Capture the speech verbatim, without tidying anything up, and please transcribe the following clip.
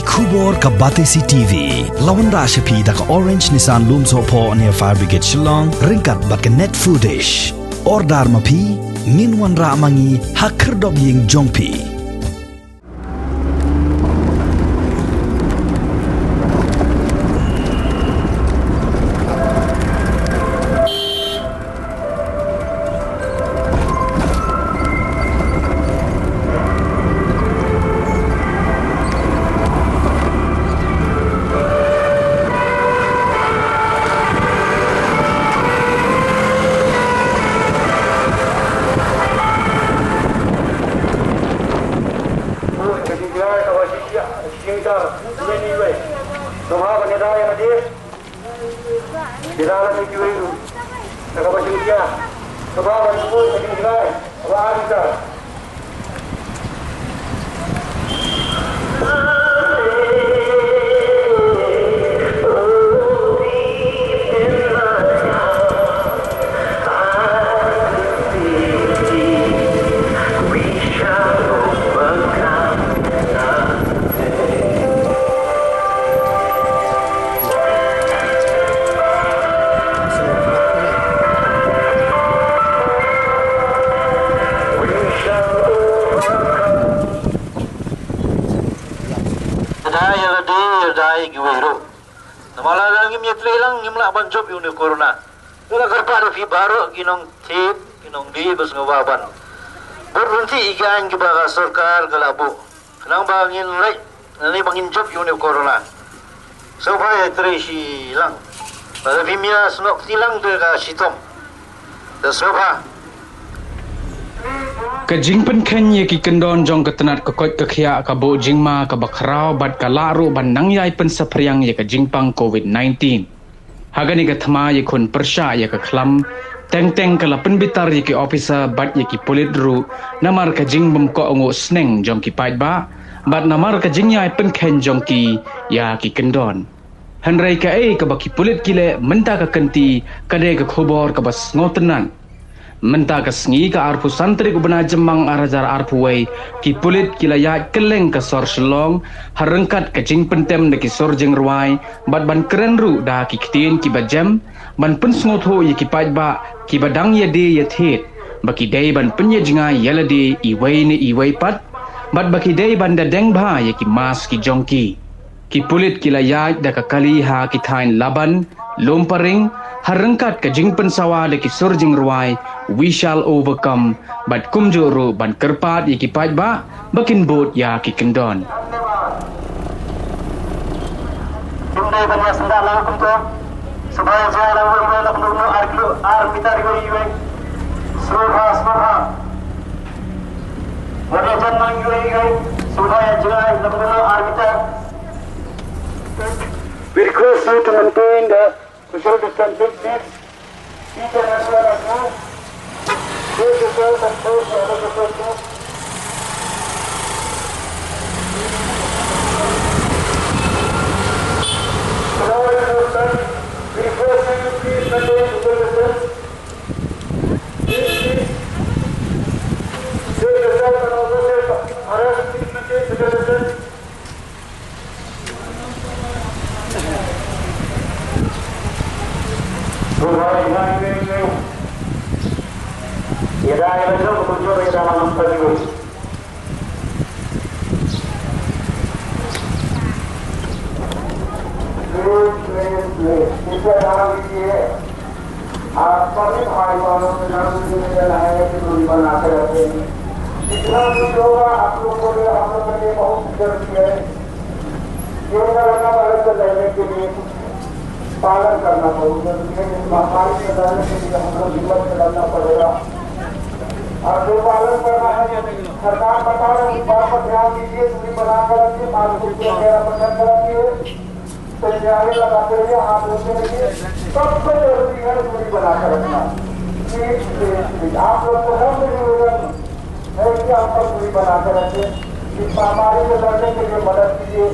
Khubor ka Batesi T V la wanrah sha phi da ka Orange Nissan Lumsohphoh near Fire Brigade Shillong ryngkat bad ka Net Foodish. Order ma phi, ngin wanrah ma ngi ha khyrdop ïing jong phi. Ïada ïa lade, ïada ïa kiwei ruh. Namar lada ngim ïatrei lang ngim lah ban jop ïa une u corona. Te la kyrpad ïa phi baroh ki nongthied, ki nongdie ba sngewbha ban bud ryntih ïa ki aiñ kiba ka sorkar ka la buh. Khnang ba ngin leit, lane ba ngin jop ïa une u corona. Sngewbha ïatrei shi lang. Lada phim ïa snoh kti lang te ka shitom. Te sngewbha. Ka jingpynkheiñ ïa ki kyndon jong ka tnat ka koit ka khiah ka buh jingma kaba khraw bad ka lah ruh ban nang ïai pynsaphriang ïa ka jingpang covid nineteen. Ha kane ka thma ïakhun pyrshah ïa ka khlam, teng teng ka la pynbitar ïa ki ophisar bad ïa ki pulit ruh, namar ka jingbymkohnguh sneng jong ki paidbah, bad namar ka jingïai pynkheiñ jong ki ïa ki kyndon. Hynrei kaei kaba ki pulit ki leh mynta ka kynti, ka dei ka khubor kaba sngewtynnat. Mynta ka sngi ka arphew san tarik u bnai Jymmang ar hajar arphew wei, ki pulit ki la ïaid kylleng ka sor Shillong, ha ryngkat ka jingpyntem da ki sur jingrwai, bad ban kren ruh da ki ktien kiba jem, ban pynsngewthuh ïa ki paidbah kiba dang ïadie ïathied, ba ki dei ban pynïajngai ïa lade iwei ne iwei pat, bad ba ki dei ban da deng bha ïa ki mask ki jong ki. Ki pulit ki la ïaid da ka kali ha ki thaiñ Laban, Lumparing, ha ryngkat ka jingpynsawa da ki sur jingrwai, We Shall Overcome, bad kumjuh ruh ban kyrpad ïa ki paidbah ba kin bud ïa ki kyndon. Kim dei ban ïa sngewthuh lang kumto. Sngewbha ïa jngai lang kumto, kumto ar kilo, ar mitar iwei iwei. Sngewbha, sngewbha. Wat ïa jan lang iwei iwei. Sngewbha ïa jngai lang kumto ar mitar. We request you to maintain the social distancing, please. Each and every one of you, save yourself and save the other people too. All in respect, we request you to please maintain social distance. Please, please, save yourself and also save others. Please maintain social distance. आप सभी भाई बहनों से जरूर निवेदन है कि दूरी बनाकर रखें। जितना भी होगा, आप लोग को लिए, हम लोग के लिए बहुत जरूरी है। ये कोरोना वायरस से लड़ने के लिए पालन करना बहुत जरूरी है। इस महामारी से लड़ने के लिए हम लोग हिम्मत से लड़ना पड़ेगा। और जो पालन करना है, सरकार बता रही है, इस बात पर ध्यान दीजिए, दूरी बनाकर रखिए, मास्क वगैरह पर ध्यान रखिए। तो न्याय लगाते रहिए, हाथ धोते रहिए। सबसे जरूरी है दूरी बनाकर रखना। ये, ये, ये, आप लोग को सबसे निवेदन है कि आप सब दूरी बनाकर रखें। इस महामारी से लड़ने के लिए मदद कीजिए।